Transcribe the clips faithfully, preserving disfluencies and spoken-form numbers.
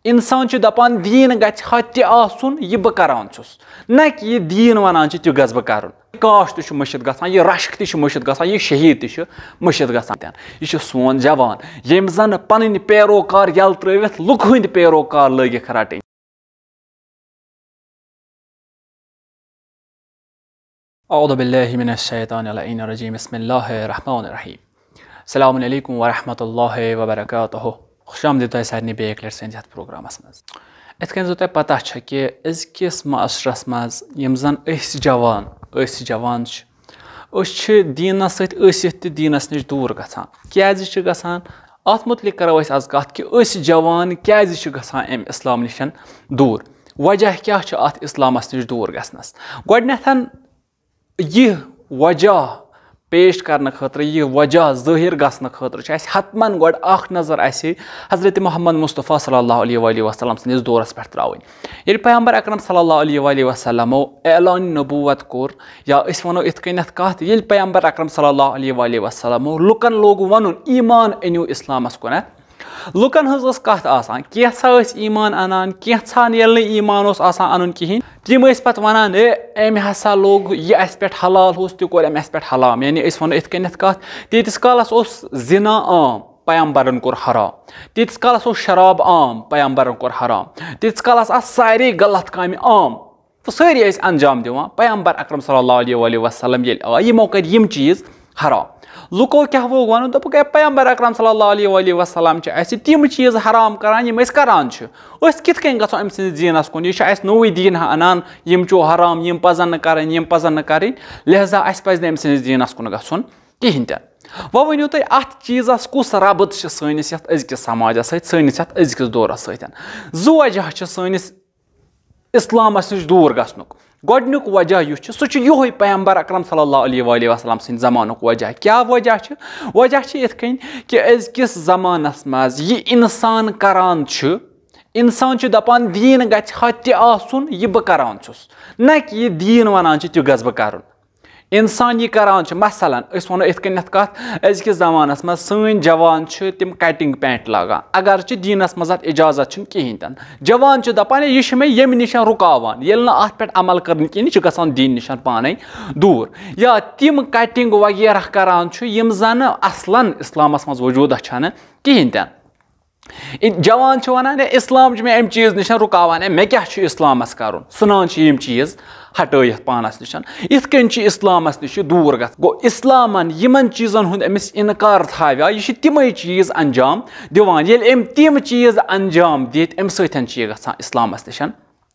اِنسان چھُ دَپان، دیٖن گژھِ ہا تہِ آسُن، یہِ بہٕ کَران چھُس، نہ کہِ یہِ دیٖن وَنان چھُ، تہِ گژھٕ بہٕ کَرُن۔ کاش تہِ چھُ مٔشِتھ گژھان، یہِ رَشک تہِ چھُ مٔشِتھ گژھان، یہِ شہیٖد تہِ چھُ مٔشِتھ گژھان۔ یہِ چھُ سون جوان، ییٚمۍ زَن پَنٕنۍ پیروکار یَلہٕ ترٛٲوِتھ لُکہٕ ہٕنٛدۍ پیروکار لٲگِکھ رَٹٕنۍ۔ اعوذ باللہ من الشیطان اللعین الرجیم۔ بسم اللہ الرحمن الرحیم۔ السلام علیکم ورحمۃ اللہ وبرکاتہ۔ خوش آمدید تۄہہِ سارنٕے بیٚیہِ اَکہِ لَٹہِ سٲنِس یَتھ پروگرامَس منٛز۔ یِتھ کٔنۍ زَن تۄہہِ پَتہ چھےٚ کہِ أزکِس معاشرَس منٛز یِم زَن أسۍ جوان، أسۍ جوان چھِ، أسۍ چھِ دیٖنَس سۭتۍ ٲسِتھ تہِ دیٖنَس نِش دوٗر گژھان۔ کیٛازِ چھِ گژھان؟ اَتھ مُتعلِق کَرو أسۍ آز کَتھ کہِ أسۍ جوان کیٛازِ چھِ گژھان اَمہِ اِسلام نِش دوٗر؟ وجہ کیٛاہ چھُ اَتھ اِسلامَس نِش دوٗر گژھنَس؟ گۄڈٕنٮ۪تھ یہِ وجہ پیش کرنہٕ خٲطرٕ، یہِ وجہ ظٲہِر گژھنہٕ خٲطرٕ چھُ اَسہِ حتماً گۄڈٕ اکھ نظر اَسہِ حضرت محمد مصطفیٰ صلی اللہ علیہ وآلہ وسلم سٕنٛدِس دورس پٮ۪ٹھ ترٛاوٕنۍ۔ ییٚلہِ پیغمبر اکرم صلی اللہ علیہ وآلہ وسلمو اعلان نبوت کوٚر، یا أسۍ وَنو یِتھ کٔنٮ۪تھ کَتھ، ییٚلہِ پیغمبر اکرم صلی اللہ علیہ وآلہ وسلمو لُکن لوگ وَنُن، ایمان أنِو اِسلامس کُنتھ۔ لُکن ہٕنٛز ٲس کَتھ آسان، کینٛژھا ٲسۍ ایمان اَنان، کینٛژھا ییٚلہِ نہٕ ایمان اوس آسان اَنُن کِہیٖنۍ، تِم ٲسۍ پَتہٕ وَنان، ہے، أمۍ ہسا لوگ یہِ اَسہِ پٮ۪ٹھ حلال اوس، تہِ کوٚر أمۍ اَسہِ پٮ۪ٹھ حرام۔ یعنی أسۍ وَنو یِتھ کٔنٮ۪تھ کَتھ، تیٖتِس کالَس اوس زِنا عام، پیغمبرن کوٚر حرام۔ تیٖتِس کالَس اوس شراب عام، پیغمبرن کوٚر حرام۔ تیٖتِس کالَس آسہٕ سارے غلط کامہِ عام۔ تہٕ سٲری ٲسۍ انجام دِوان۔ پیغمبر اکرم صلی اللہ علیہ وآلہ وسلم ییٚلہِ آو، یِمو کٔرۍ یِم چیٖز حرام۔ لُکو کیٛاہ ووٚگ وَنُن؟ دوٚپُکھ، "اے، پیغمبر اکرم صلی اللہ علیہ وآلہ وسلم چھِ اَسہِ تِم چیٖز حرام کران، یِم أسۍ کران چھِ۔ أسۍ کِتھ کٔنۍ گژھو أمۍ سٕنٛدِس دیٖنَس کُن؟ یہِ چھُ اَسہِ نوٚوُے دیٖن ہا اَنان، یِم چھِو حرام، یِم پَزَن نہٕ کَرٕنۍ، یِم پَزَن نہٕ کَرٕنۍ۔ لہذا اَسہِ پَزِ نہٕ أمۍ سٕنٛدِس دیٖنَس کُن گژھُن کِہیٖنۍ تہِ نہٕ۔" وۄنۍ ؤنِو تُہۍ، اَتھ چیٖزَس کُس ربط چھِ سٲنِس یَتھ أزکِس سماجَس سۭتۍ، سٲنِس یَتھ أزکِس دورَس سۭتۍ؟ زٕ وجہ چھِ سٲنِس اِسلامَس نِش دوٗر گژھنُک۔ گۄڈٕنیُک وجہ یُس چھُ، سُہ چھُ یِہوٚے پیغمبر اکرم صلی اللہ علیہ وآلہ وسلم سٕنٛدِ زمانُک وجہ۔ کیٛاہ وجہ چھُ؟ وجہ چھُ یِتھ کٔنۍ کہِ أزکِس زمانَس منٛز یہِ اِنسان کران چھُ، اِنسان چھُ دَپان، دیٖن گژھِ ہا تہِ آسُن، یہِ بہٕ کران چھُس، نہ کہِ یہِ دیٖن وَنان چھُ، تہِ گژھٕ بہٕ کرُن۔ اِنسان یہِ کران چھُ، مثلاً، أسۍ وَنو یِتھ کٔنٮ۪تھ کَتھ، أزکِس زمانَس منٛز سٲنۍ جوان چھِ تِم cutting pant لاگان، اگرچہِ دیٖنَس منٛز اَتھ اِجازت چھُنہٕ کِہیٖنۍ تہِ نہٕ۔ جوان چھُ دَپان، "ہے، یہِ چھُ مےٚ ییٚمہِ نِش رُکاوان"، ییٚلہِ نہٕ اَتھ پٮ۪ٹھ عمل کٔرنہٕ کِہیٖنۍ، یہِ چھُ گژھان دیٖنہٕ نِش پانَے دوٗر۔ یا تِم cutting وغیرہ کران چھُ، یِم زَن اَصلاً اِسلامَس منٛز وجوٗدَس چھَنہٕ کِہیٖنۍ تہِ نہٕ۔ اِ-، جوان چھُ وَنان، "ہے، اِسلام چھُ مےٚ اَمہِ چیٖز نِش رُکاوان، ہے، مےٚ کیٛاہ چھُ اِسلامَس کَرُن؟" ژھٕنان چھِ یِم چیٖز ہٹٲیِتھ پانَس نِش۔ یِتھ کٔنۍ چھُ اِسلامَس نِش یہِ دوٗر گژھان۔ گوٚو، اِسلامَن یِمَن چیٖزَن ہُنٛد أمِس اِنکار تھاویٛا، یہِ چھِ تِمَے چیٖز اَنجام دِوان۔ ییٚلہِ أمۍ تِم چیٖز اَنجام دِتۍ، اَمہِ سۭتۍ چھِ یہِ گژھان اِسلامَس نِش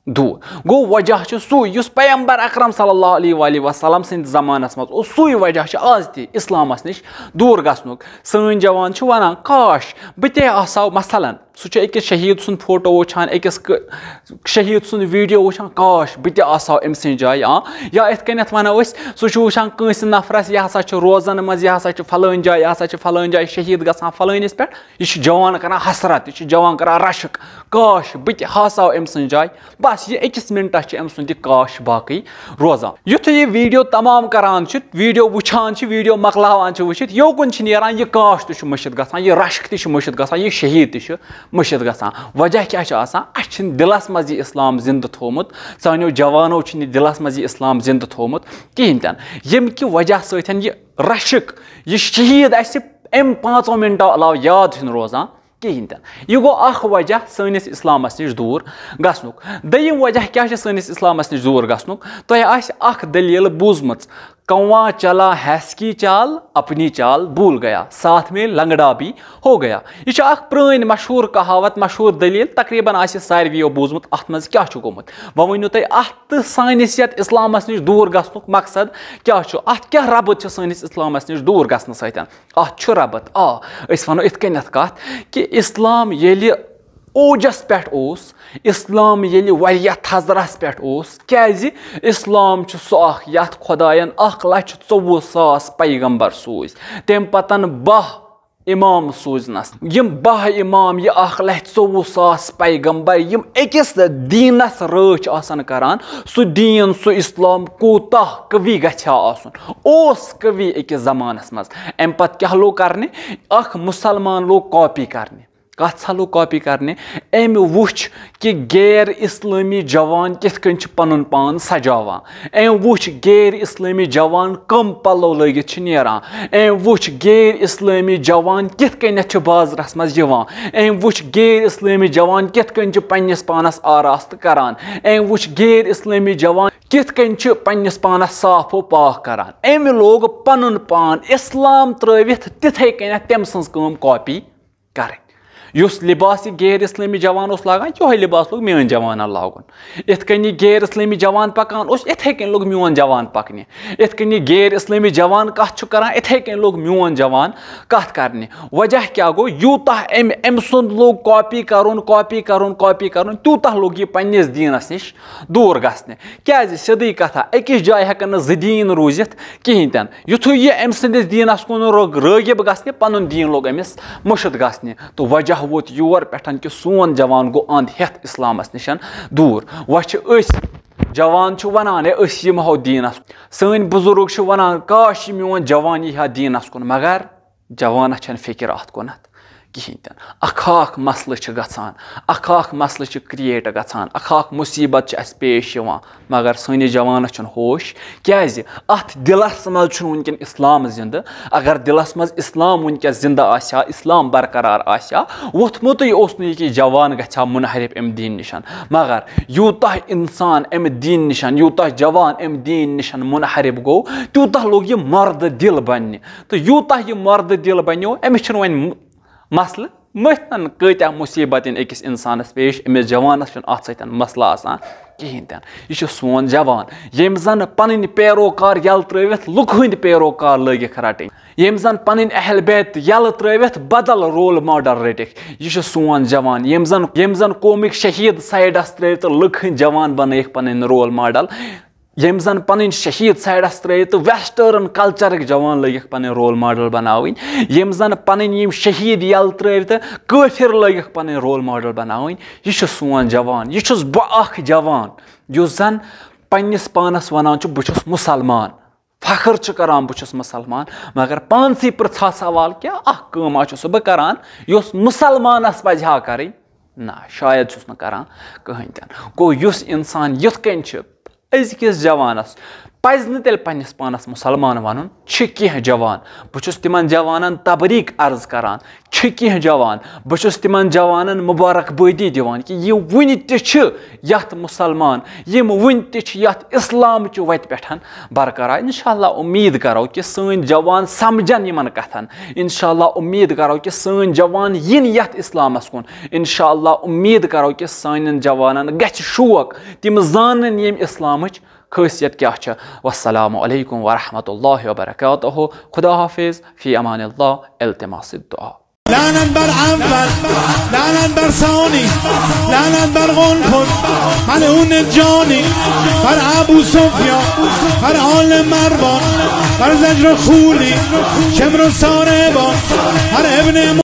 دوٗر۔ گوٚو، وجہ چھُ سُے، یُس پیغمبر اکرم صلی اللہ علیہ وآلہ وسلم سٕنٛدِ زمانس منٛز اوس، سُے وجہ چھُ آز تہِ اِسلامس نِش دوٗر گژھنُک۔ سٲنۍ جوان چھِ ونان، "کاش، بہٕ تہِ آسہٕ ہاو"، مثلاً، سُہ چھُ أکِس شہیٖد سُنٛد فوٹو وٕچھان، أکِس ک-، شہیٖد سُنٛد ویٖڈیو وٕچھان، "کاش، بہٕ تہِ آسہٕ ہاو أمۍ سٕنٛزِ جایہِ"، آ۔ یا یِتھ کٔنٮ۪تھ ونو أسۍ، سُہ چھُ وٕچھان کٲنٛسہِ نفرس، یہِ ہسا چھُ روزن منٛز، یہِ ہسا چھُ فلٲنۍ جایہِ، یہِ ہسا چھُ فلٲنۍ جایہِ شہیٖد گژھان فلٲنِس پٮ۪ٹھ، یہِ چھُ جوان کران حسرت، یہِ چھُ جوان کران رشک، "کاش، بہٕ تہِ ہسا ہاو أمۍ سٕنٛزِ جایہِ"۔ بس، یہِ أکِس منٹس چھِ أمۍ سُنٛد یہِ کاش باقٕے روزان۔ یُتھُے یہِ ویٖڈیو تمام کران چھُ، ویٖڈیو وٕچھان چھُ، ویٖڈیو مۄکلاوان چھُ وٕچھِتھ، یوکُن چھِ نیران، یہِ کاش تہِ چھُ مٔشِتھ گژھان، یہِ رشک تہِ چھُ مٔشِتھ گژھان، یہِ شہیٖد تہِ چھُ مٔشِتھ گژھان۔ وجہ کیٛاہ چھُ آسان؟ اَسہِ چھِنہٕ دِلس منٛز یہِ اِسلام زِندٕ تھوٚومُت، سانیو جوانو چھِنہٕ یہِ دِلس منٛز یہِ اِسلام زِندٕ تھوٚومُت کِہیٖنۍ تہِ نہٕ، ییٚمہِ کہِ وجہ سۭتۍ یہِ رشک، یہِ شہیٖد اَسہِ اَمہِ پانٛژو منٹو علاوٕ یاد چھُنہٕ روزان کِہیٖنۍ تہِ نہٕ۔ یہِ گوٚو اکھ وجہ سٲنِس اِسلامَس نِش دوٗر گژھنُک۔ دوٚیِم وجہ کیٛاہ چھُ سٲنِس اِسلامَس نِش دوٗر گژھنُک؟ تۄہہِ آسہِ اکھ دٔلیٖل بوٗزمٕژ، "کواں چلا ہیس کی چال، اپنی چال بھول گیا، ساتھ میں لنگڑا بھی ہو گیا۔" یہِ چھِ اکھ پرٛٲنۍ مشہوٗر کہاوت، مشہوٗر دٔلیٖل، تقریٖباً آسہِ ساروِیو بوٗزمُت۔ اَتھ منٛز کیٛاہ چھُ گوٚمُت؟ وۄنۍ ؤنِو تُہۍ، اَتھ تہٕ سٲنِس یَتھ اِسلامَس نِش دوٗر گژھنُک مقصد کیٛاہ چھُ؟ اَتھ کیٛاہ ربط چھِ سٲنِس اِسلامَس نِش دوٗر گژھنہٕ سۭتۍ؟ اَتھ چھُ ربط۔ آ، أسۍ وَنو یِتھ کٔنٮ۪تھ کَتھ کہِ اِسلام ییٚلہِ اوجَس پٮ۪ٹھ اوس، اِسلام ییٚلہِ واریاہ تھزرَس پٮ۪ٹھ اوس، کیٛازِ اِسلام چھُ سُہ اَکھ یَتھ خۄدایَن اَکھ لَچھ ژوٚوُہ ساس پیغمبر سوٗزۍ، تَمہِ پَتَن باہ اِمام سوٗزنَس۔ یِم باہ اِمام، یہِ اَکھ لَچھ ژوٚوُہ ساس پیغمبر، یِم أکِس دیٖنَس رٲچھ آسَن کَران، سُہ دیٖن، سُہ اِسلام کوٗتاہ قوی گژھِ ہا آسُن، اوس قوی أکِس زمانَس منٛز۔ اَمہِ پَتہٕ کیٛاہ لوٚگ کَرنہِ؟ اَکھ مُسلمان لوٚگ کاپی کَرنہِ۔ کتھ ژھلو کاپی کرنہِ؟ أمۍ وُچھ کہِ غیر اسلٲمی جوان کِتھ کٔنۍ چھِ پنُن پان سجاوان۔ أمۍ وُچھ غیر اسلٲمی جوان کم پلو لٲگِتھ چھِ نیران۔ أمۍ وُچھ غیر اسلٲمی جوان کِتھ کٔنٮ۪تھ چھِ بازرس منٛز یِوان۔ أمۍ وُچھ غیر اسلٲمی جوان کِتھ کٔنۍ چھِ پننِس پانس آراستہٕ کران۔ أمۍ وُچھ غیر اسلٲمی جوان کِتھ کٔنۍ چھِ پننِس پانس صاف و پاک کران۔ أمۍ لوگ پنُن پان اسلام ترٲوِتھ تِتھے کٔنٮ۪تھ تٔمۍ سٕنٛز کٲم کاپی کرٕنۍ۔ یُس لباس یہِ غیر اسلٲمی جوان اوس لاگان، یِہوٚے لباس لوگ میٲنۍ جوانن لاگُن۔ یِتھ کٔنۍ یہِ غیر اسلٲمی جوان پکان اوس، یِتھے کٔنۍ لوگ میون جوان پکنہِ۔ یِتھ کٔنۍ یہِ غیر اسلٲمی جوان کتھ چھُ کران، یِتھے کٔنۍ لوگ میون جوان کتھ کرنہِ۔ وجہ کیٛاہ گوٚو؟ یوٗتاہ أمۍ، أمۍ سُنٛد لوگ کاپی کرُن، کاپی کرُن، کاپی کرُن، تیوٗتاہ لوگ یہِ پننِس دیٖنس نِش دوٗر گژھنہِ۔ کیٛازِ؟ سیٚدٕے کتھا، أکِس جایہِ ہٮ۪کن نہٕ زٕ دیٖن روٗزِتھ کِہینۍ تہِ نہٕ۔ یُتھُے یہِ أمۍ سٕنٛدِس دیٖنس کُن رٲ-، رٲغِب گژھنہِ، پنُن دیٖن لوٚگ أمِس مٔشِتھ گژھنہِ۔ تہٕ وجہ ووت یور پٮ۪ٹھ کہِ سون جوان گوٚو اند ہٮ۪تھ اسلامس نِش دوٗر۔ وۄنۍ چھِ أسۍ جوان چھِ ونان، "ہے، أسۍ یِمہو دیٖنس۔" سٲنۍ بُزرگ چھِ ونان، "کاش، یہِ میون جوان یی ہا دیٖنس کُن۔" مگر جوانس چھنہٕ فکر اتھ کُنتھ کہینۍ تہِ نہٕ۔ اکھ اکھ مسلہٕ چھِ گژھان، اکھ اکھ مسلہٕ چھِ create گژھان، اکھ اکھ مصیبت چھِ اسہِ پیش یِوان، مگر سٲنِس جوانس چھُنہٕ ہوش۔ کیازِ؟ اتھ دلس منٛز چھُنہٕ وٕنکیٚن اسلام زندٕ۔ اگر دلس منٛز اسلام وٕنکیٚس زندٕ آسہِ ہا، اسلام برقرار آسہِ ہا، ووٚتھمُتٕے اوس نہٕ یہِ کہِ جوان گژھِ ہا منحرف امہِ دیٖن نِش۔ مگر یوٗتاہ انسان امہِ دیٖن نِش، یوٗتاہ جوان امہِ دیٖن نِش منحرف گوٚو، تیوٗتاہ لوٚگ یہِ مردٕ دل بننہِ۔ تہٕ یوٗتاہ یہِ مردٕ دل بنیو، أمِس چھُنہٕ وۄنۍ م-، مسلہٕ مٔتھۍ تن کۭتیاہ مُصیبت یِن أکِس اِنسانَس پیش، أمِس جوانَس چھُنہٕ اَتھ سۭتۍ مسلہٕ آسان کِہیٖنۍ تہِ نہٕ۔ یہِ چھُ سون جوان، ییٚمۍ زَن پَنٕنۍ پیروکار یَلہٕ ترٛٲوِتھ لُکہٕ ہٕنٛدۍ پیروکار لٲگِکھ رَٹٕنۍ، ییٚمۍ زَن پَنٕنۍ اہل بیت یَلہٕ ترٛٲوِتھ بدل رول ماڈل رٔٹِکھ۔ یہِ چھُ سون جوان، ییٚمۍ زَن، ییٚمۍ زَن قومٕکۍ شہیٖد سایڈَس ترٛٲوۍ تہٕ لُکہٕ ہٕنٛدۍ جوان بَنٲیِکھ پَنٕنۍ رول ماڈل۔ ییٚمۍ زَن پَنٕنۍ شہیٖد سایڈَس ترٛٲوِتھ تہٕ ویسٹٲرٕن کلچرٕکۍ جوان لٲگِکھ پَنٕنۍ رول ماڈل بَناوٕنۍ، ییٚمۍ زَن پَنٕنۍ یِم شہیٖد یَلہٕ ترٛٲوِتھ تہٕ کٲفِر لٲگِکھ پَنٕنۍ رول ماڈل بَناوٕنۍ۔ یہِ چھُ سون جوان، یہِ چھُس بہٕ اَکھ جوان، یُس زَن پنٛنِس پانَس وَنان چھُ، "بہٕ چھُس مُسلمان"، فخر چھُ کَران، "بہٕ چھُس مُسلمان"، مگر پانسٕے پِرٛژھا سوال، کیٛاہ اَکھ کٲم ہا چھُسہٕ بہٕ کَران، یۄس مُسلمانَس پَزِ ہا کَرٕنۍ؟ نہ، شاید چھُس نہٕ کَران کٕہٕنۍ تہِ نہٕ۔ گوٚو، یُس اِنسان یِتھ کٔنۍ چھُ، أزکِس جوانَس پَزِ نہٕ تیٚلہِ پنٛنِس پانَس مُسلمان وَنُن۔ چھِ کینٛہہ جوان، بہٕ چھُس تِمَن جوانَن تبریٖک عرض کَران، چھِ کینٛہہ جوان، بہٕ چھُس تِمَن جوانَن مُبارک بٲدی دِوان کہِ یہِ وٕنہِ تہِ چھِ یَتھ مُسلمان، یِم وٕنہِ تہِ چھِ یَتھ اِسلامچہِ وَتہِ پٮ۪ٹھ برقرار۔ اِنشاءاللہ اُمید کَرو کہِ سٲنۍ جوان سَمجَن یِمَن کَتھَن۔ اِنشاءاللہ اُمید کَرو کہِ سٲنۍ جوان یِن یَتھ اِسلامَس کُن۔ اِنشاءاللہ اُمید کَرو کہِ سانٮ۪ن جوانَن گژھِ شوق، تِم زانَن ییٚمہِ اِسلامٕچ خٲصیت کیٛاہ چھےٚ۔ والسلام علیکم ورحمۃ اللہ وبرکاتہ۔ خدا حافظ، فی امان اللہ، التماس الدعا۔ لعنت بر اول، لعنت بر ثانی، لعنت بر قنفذ، ملعون جانی، بر ابو سفیان، بر آل مروان، بر زجر و خولی، شمر و ساربان، بر ابن